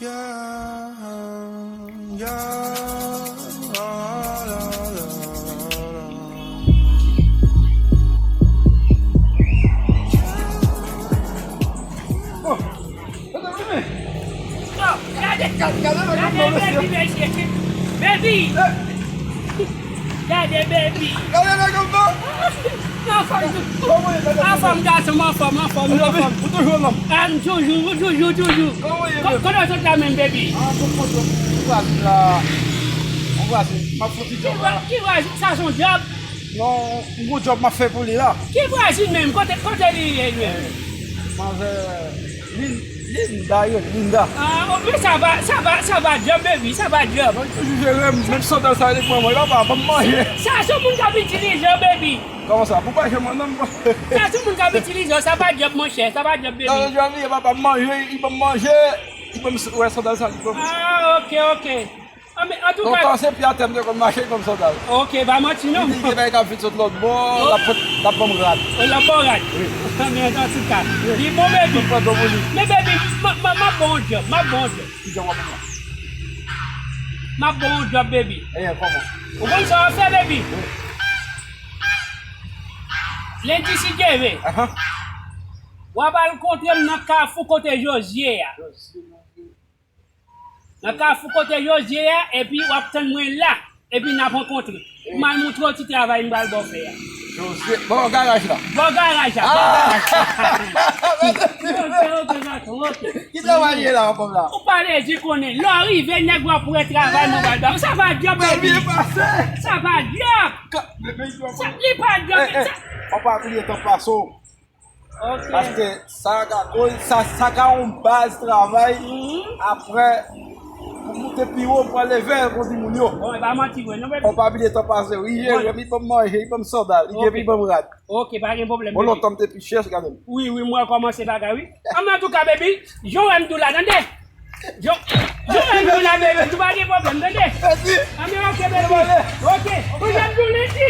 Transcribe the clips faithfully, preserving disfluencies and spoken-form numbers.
Yeah, yeah, la, la, la, la. Oh, gade, gade, gade, gade, baby, mesye. Baby! Gade, baby. Gade nèg yo, non. Anfòm, anfòm, gason, anfòm, anfòm, anfòm. Ou toujou anfòm? Ah, m toujou, toujou, toujou. Kòman w ye, menm? Kote w sot la menm, baby? Ah, bon, bon, bon, bon, vwazin la. Bon, vwazin, m ap fè ti djòb la. Ki vwa-, ki vwazin? Sa se yon djòb? Non, yon gwo djòb m ap fè pou li la. Ki vwazin menm? Kote, kote li ye, menm? Eh, manzè, Lin-, Linda, yo, Linda. Ah, oh, men sa va, sa va, sa va djòb, baby, sa va djòb. Mwen toujou jere m, menm sandal sa li pran mwen, papa, ban m manje. Sa, sa se moun k ap itilize w, baby. Kòman sa? Pou pa jwenn mwen, non? Sa se moun k ap itilize w, sa pa djòb, monchè, sa pa djòb, baby. Nan jodi a, papa, m manje, li ban m manje, li ban m s-, wè sandal sa li pran mwen. Ah, ok, ok. Ah, men, antouka, lontan se pye atè m te konn mache, li ban m sandal. Ok, pa manti, non. Li di gen bagay k ap vin sot lòt bò, l ap, l ap ban m rad. Oh, l ap ban w rad. Wi. Ah, men, antouka, li bon, baby. Mwen pran do pou li. Men, baby, m, m, m ap ba w yon djòb, m ap ba w yon djòb. Ki jan w ap pran? M ap ba w yon djòb, baby. Eh, kòman? Ou konn sa w ap fè, baby? Wi. Lendi, si Dye vle, ahan, w ap al kontre m nan kafou kote Jozye a. Jozye, mon Dye. Nan kafou kote Jozye a, epi w ap tann mwen la. Epi n ap rankontre. Wi. M al montre w ti travay m pral ba w fè a. Jozye, bò garaj la. Bò garaj la, bò garaj la. Ah! Ok, ok, ok, ok. Ki travay ye la, kòm la? Ou pa lezi konnen. Lè w rive, nèg w ap wè travay mwen pral ba w. Sa va djòb, baby. Byen pase. Sa va djòb. Ka-, men, men, sa, li pa djòb. Eh, eh, sa, w pa bliye tan pase w. Ok. Paske sa ka koz, sa, sa ka yon baz travay. Mhm. Apre, pou moute pi wo, pou elve, pou di moun yo. Bon, e pa manti vre, non, baby. Fò pa bliye tan pase, wi, jere m, li ban m manje, li ban m sandal, li, ok, li ban m rad. Ok, pa gen pwoblèm, baby. Bon, lontan m te pi chèch, gade m. Wi, wi, m wè w kòmanse bagay, wi. Anben, antouka, baby, jan w wè m di w la, tande. Yo, yo, yo, la, baby, nou pa gen pwoblèm, tande? Mèsi. Anben, ok, baby. Ok. Pou jan nou lendi.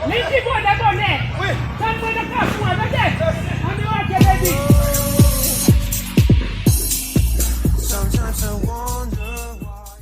Lendi, bonè, bonè. Wi. Tann mwen nan kafou a, tande? Mèsi. Anben, ok, baby. Sometimes I wonder why.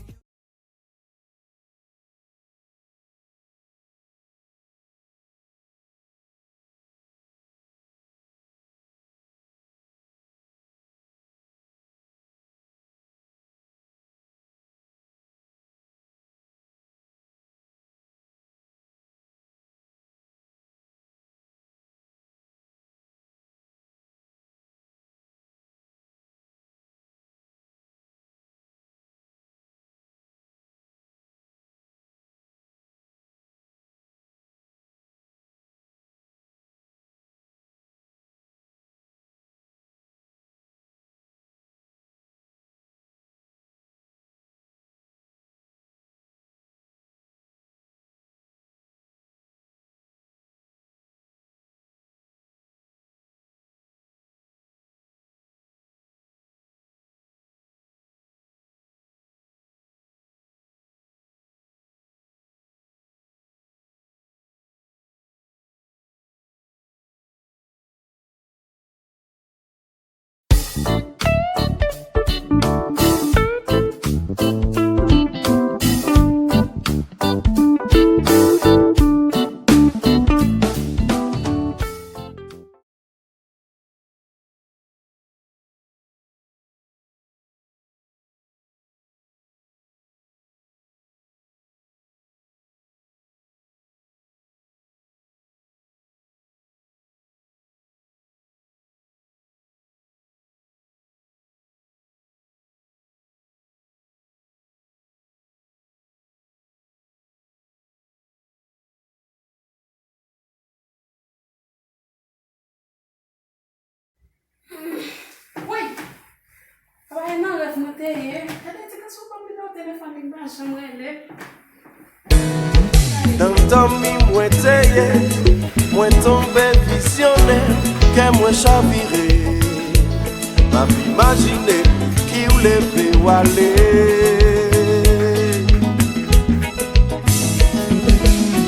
Woy! Sa pa nan rèv mwen te ye. Gade ti gason pa m nan telefòn li pa janm rele. Nan dòmi mwen te ye, mwen tonbe vizyonè, kè mwen chavire. M ap imajine ki w leve w ale.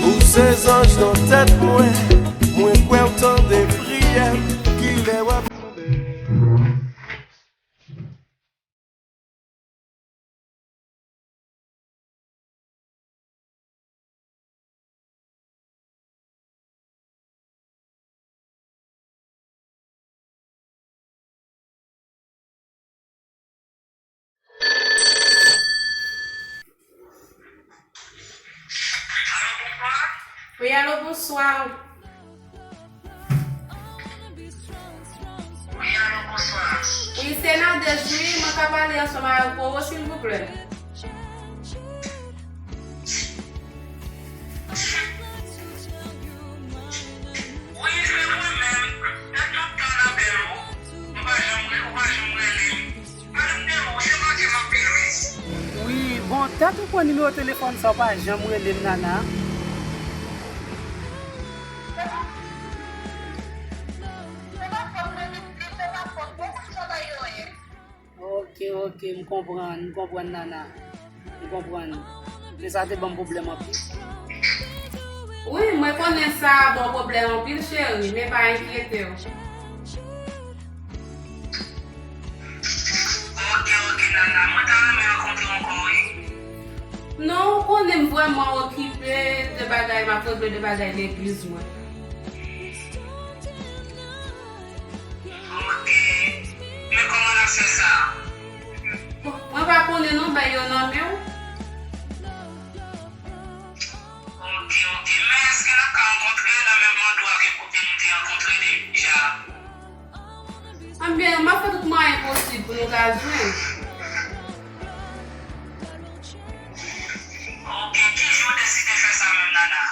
Ou se zanj nan tèt mwen, mwen kwè w tande priyè m, kilè w ap tonbe. Wi, alo, bonswa. Wi, alo, bonswa. Wi, se Nadège, wi, mwen ka pale ansanm avèk Roro, silvouplè? Wi, se mwen menm. Tèt m ap tann apèl ou. Ou pa janm re-, ou pa janm rele m. Madanm Dero, se manke m anpil, wi. Wi, bon, tèt ou pran nimewo telefòn sa, ou pa janm rele m, Nana. Se pa, se pa fòt mwen menm, se pa fòt mwen, ou pa travay yo ye. Ok, ok, m konprann, m konprann, Nana. M konprann. Men sa te ban m pwoblèm anpil. Wi, mwen konnen sa ban w pwoblèm anpil, cheri, men pa enkyete w. Ok, ok, Nana, mwen ta renmen rankontre w ankò, wi. Non, ou konnen m vrèman okipe de bagay, m ap regle de bagay legliz mwen. Ok. Men kòman n ap fè sa? Bon, mwen pa konnen non, bay yo nan men w. Ok, ok. Men èske n ap ka rankontre nan menm andwa ke kote nou te rankontre deja? Anben, m ap fè tout mwayen posib pou nou ka jwenn. Ok, ki jou w deside fè sa menm, Nana?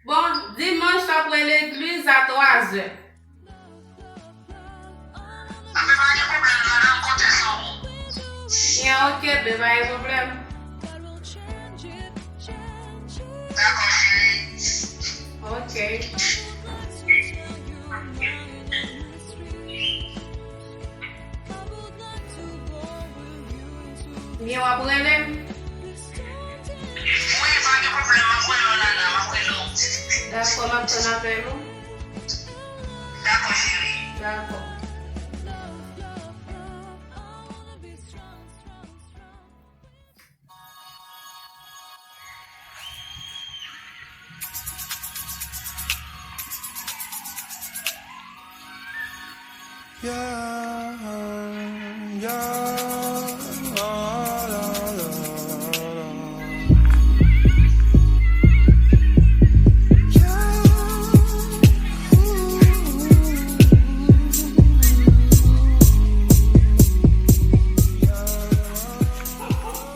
Bon, dimanch apre legliz a twa zè. Anben, pa gen pwoblèm, Nana, m konte sou ou. Byen, ok, ben, pa gen pwoblèm. Dakò, cheri. Ok. Byen, w ap rele m? Wi, pa gen pwoblèm, m ap rele w, Nana, m ap rele w. Dakò, m ap tann apèl ou. Dakò, cheri. Dakò. Yeah, yeah, oh, la, la, la.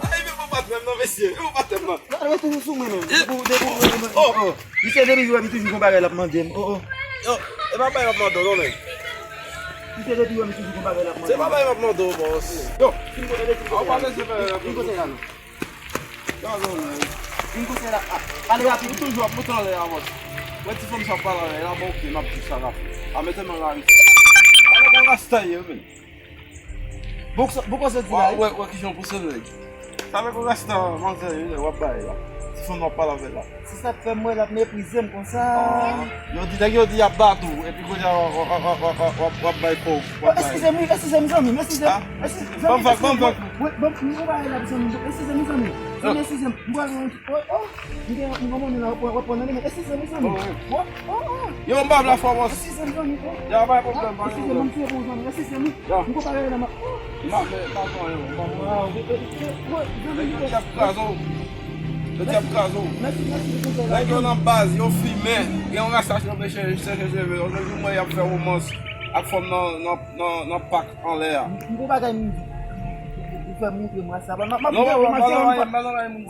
Ay, men bon patnè m nan, mesye, men bon patnè m nan. Gade, toujou sou mwen menm. Depi, depi, oh, oh. Misye depi jwè, mi toujou gon bagay l ap mande m. Oh, oh. Yo, e pa bagay m ap mande w, non, men. Misye depi jwè, mi toujou gon bagay l ap mande m. Se pa bagay m ap mande w, bòs. Yo. Fin kote, fin kote, fin kote la, non. Gazon, men. Fin kote la. Ah, pale rapid. Ou toujou ap moute anlè a, bòs. Wè ti fanm sa ap pale anlè, la, bon, ok, m ap di sa rapid. A, mete m nan lari. Pale kon rasta ye, men. Bon, sa, bon, koze di la, wi. Wè, wè, kijan w pouse nèg. Sa fè pou rasta manzè, w ap bay la. Ti fanm w ap pale avè l la. Se sa k fè m wè l ap meprize m konsa. Ah, yo di, nèg yo di y ap bat ou, epi kounye a w ap, w ap, w ap bay kò w, w ap bay. Eskize m, wi, eskize m, zanmi m, eskize m. Ah? Eskize m, zanmi m, eskize m. Ban m vag, ban m vag. Wi, ban m, m, m, zanmi m, eskize m, zanmi m. Zanmi, eskize m. M pral, oh, oh. M gen, m gen moun la, w ap, w ap pran nan men. Eskize m, zanmi m. Oh, wi. Oh, oh, oh. Yo, m pa vle fò, bòs. Eskize m, zanmi m. Ya, pa gen pwoblèm, pa gen pwoblèm. Eskize m, m tiye pou w, zanmi m. Eskize m. Ya. M gon bagay la, m ap, oh. M pa fè, m pa fè anyen, m pa fè anyen. Wow, e, e, e, e, zanmi m. Nèg yo di y ap kraze w. Yo di y ap kraze w. Mèsi, mèsi pou konsèy la. Nèg yo nan baz, yo fimen. Gen yon rasta ki tonbe chèche, chèche cheve. Yon jou mwen y ap fè womans ak fanm nan, nan, nan, nan pak anlè a. M, m gon bagay m, m, m, m fè montre m rasta. M ap, m ap, non, m ap, m ap, m ap, m ap,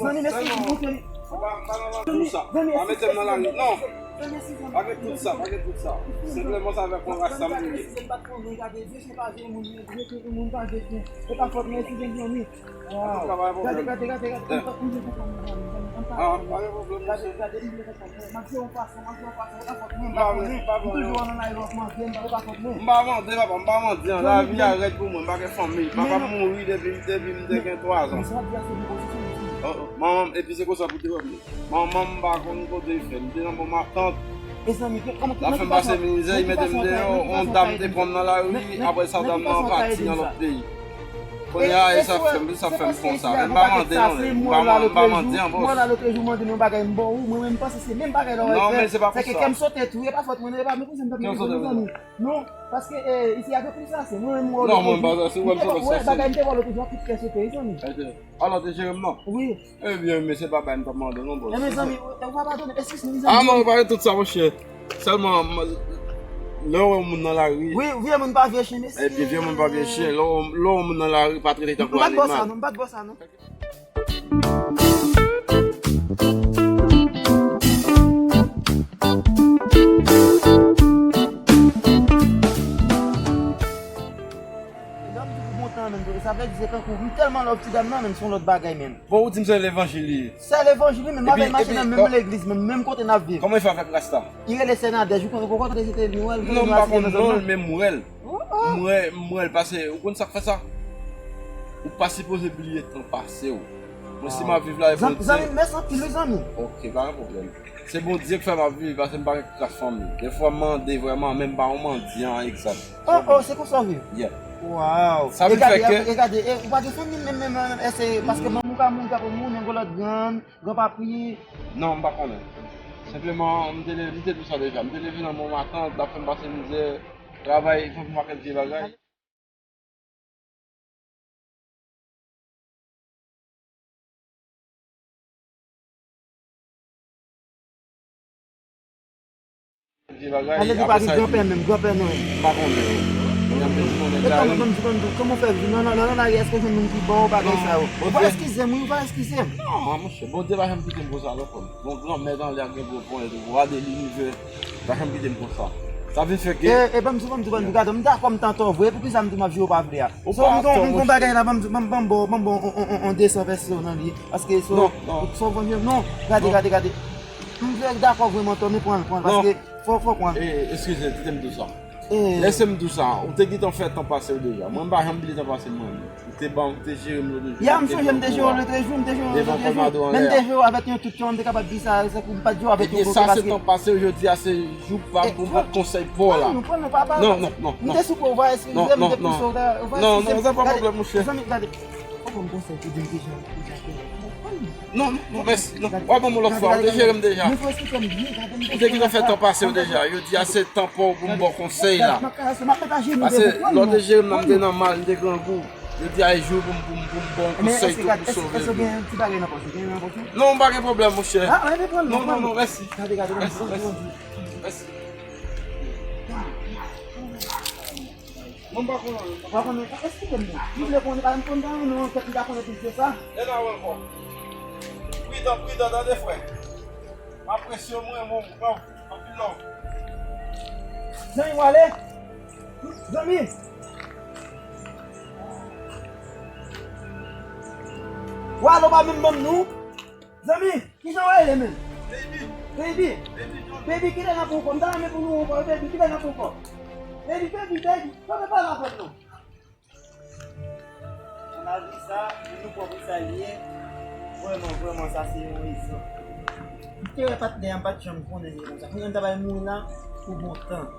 zanmi m, eskize m, montre m. Pa, pa nan tout sa. Pa mete m nan lari. Non. Pa gen tout sa, pa gen tout sa. Senpleman sa fè pou rasta m ye. Antouka, pa gen pwoblèm. Ah, pa gen pwoblèm, mesye. Pa, pa, pa, pa. M pa mande, papa, m pa mande. Lavi a rèd pou mwen, m pa gen fanmi. Papa m mouri depi, depi m te gen twa zan. Oh, oh. Manman m, epi se konsa pou te wè m. Manman m pa konn kote l fè. M te nan bò matant. L ap fè m pase mizè, li mete m deyò. Yon dam te pran m nan lari, apre sa dam nan pati nan lòt peyi. Kounye a, e sa fè m, sa fè m konsa. Men m pa mande non, men m pa mande an, bòs. Mwen la lotrejou mande yon bagay, m ba w, mwen menm m panse se menm bagay la w fè. Non, men se pa pou sa. Se ke kè m sote tou, e pa fòt mwen, e pa mwen kouzen m tande mezanmi. Non, paske isi a gen plis sa, se mwen menm m wè lotrejou. Non, mwen m pa sa, se ou menm m sote sa. Bagay m te wè lotrejou a tout kè sote, mezanmi. Alò, te jere m non? Wi. Ebyen, men se pa bagay m t ap mande w non, bòs. E mezanmi, ou pa padone, eskize m, mezanmi. Ah non, ou pa gen tout sa, monchè. Sèlman, lè w wè yon moun nan lari. Wi, vye moun pa vye chen, mesye. Epi vye moun pa vye chen. Lè w wè yon moun nan lari, pa trete tankou animal. M pa t bò sa non, m pa t bò sa non. Sa vle di se tankou m tèlman love ti dam nan, men se yon lòt bagay, men. Bon, ou di m se levanjil li ye. Se levanjil li, men m avè l mache nan menm legliz, men menm kote n ap viv. Kòman l fè avèk rasta? Li rele Sè Nadèj, ou konn, ou konn kote se te nou wè l, nou asite nan zòn nan. Non, m pa konn non l, men m wè l. M wè, m wè l pase. Ou konn sa k fè sa? Ou pa sipoze bliye tan pase w. Mwen, si m ap viv la, e Bondye. Zanmi, mèsi anpil, wi, zanmi. Ok, pa gen pwoblèm. Se Bondye k fè m ap viv, paske m pa gen kras fanmi. Defwa m mande vrèman, men m pa yon mandyan egzat. Oh, oh, se konsa w ye? Yeah. Wow. Sa vin fè ke. E gade, e gade, e ou pa gen fanmi menm, menm, menm, e se paske manman ou ka mouri, ka pou mouri, men gen lòt grann, granpapi. Non, m pa konnen. Senpleman, m te leve, m te di w sa deja. M te leve nan bon maten, l t ap fè m pase mizè, travay, fè m pakèt vye bagay. Vye bagay, ale di pa gen granpè menm, granpè non. M pa konnen. Kòman, kòman, kòman, kòman w fè viv nan, nan, nan lari, èske w jwenn moun ki ba w bagay sa yo? Ou pa eskize m, wi, ou pa eskize m. Non, monchè, Bondye pa janm kite m konsa non, frè m. Bon, granmèt anlè ak gen gwo ponyèt, wa de linivè, pa janm kite m konsa. Sa vin fè ke. E, e, ban m di, ban m di, ban m di, gade, m dakò, m tante w vre, poukisa m di m ap jere w pa vle a? So, m gon, m gon bagay la, ban m, ban m, ban m ba w, ban m ba w on, on, on, on de san pèso nan li. Paske so, non, non. So, non, gade, gade, gade. M vle dakò vrèman, tande, pran l, pran l, paske fò, fò pran l. E, eskize, kite m di w sa. Lese m di w sa, ou te gentan fè tan pase w deja. Mwen, m pa janm bliye tan pase m, mwen. Ou te ban, ou te jere m lòt jou. Ya, m sonje m te jere w lòt jou, m te jere w lòt jou. Men m te jere w avèk yon tout kè, m te kapab di sa, se pou m pa t jere w avèk yon kote paske. Ebyen, sa se tan pase w, jodi a se jou pa m pou m ba w konsèy pa w la. Non, non, non, papa. Non, non, non, non. M te sou kò w, va eskize m, m te pouse w, va eskize m. Non, non, non, se pa pwoblèm, monchè. Zanmi, gade. Ou ban m konsèy pou di m kijan, kijan fè. Non, non, non, mèsi. Non, w a ban m yon lòt fwa. Ou te jere m deja. Ou te gentan fè tan pase w deja. Yo di a se tan pa w pou m ba w konsèy la. Paske lè w te jere m nan, m te nan mal, m te grangou. Yo di a e jou pou m, pou m, pou m ba w yon konsèy tou pou sove vi. Non, m pa gen pwoblèm, monchè. Non, non, non, mèsi. Mèsi, mèsi. Mèsi. Mwen pa konnen. Ou pa konnen? Eskize m non. M vle konnen, pa m konn pa yon ankèt, m ta konnen plis ke sa. E la w ankò. Pridan, pridan, tande frè. M apresye w, mwen, mwen, mwen, anpil love. Zanmi, w ale? Zanmi! W ale, w pa menm ban m non? Zanmi, kijan w rele menm? Baby. Baby? Baby John. Baby, kilè n ap wè ankò? M ta renmen pou nou wè ankò, baby, kilè n ap wè ankò? Baby, baby, baby, pa fè pale avè m non. Nan lavi sa, pou nou pwòp sa l ye, vrèman, vrèman, sa se yon rezon. M te wè patnè a, m pa t janm konnen li konsa. Kounye a m ta bay mouri la pou bon tan.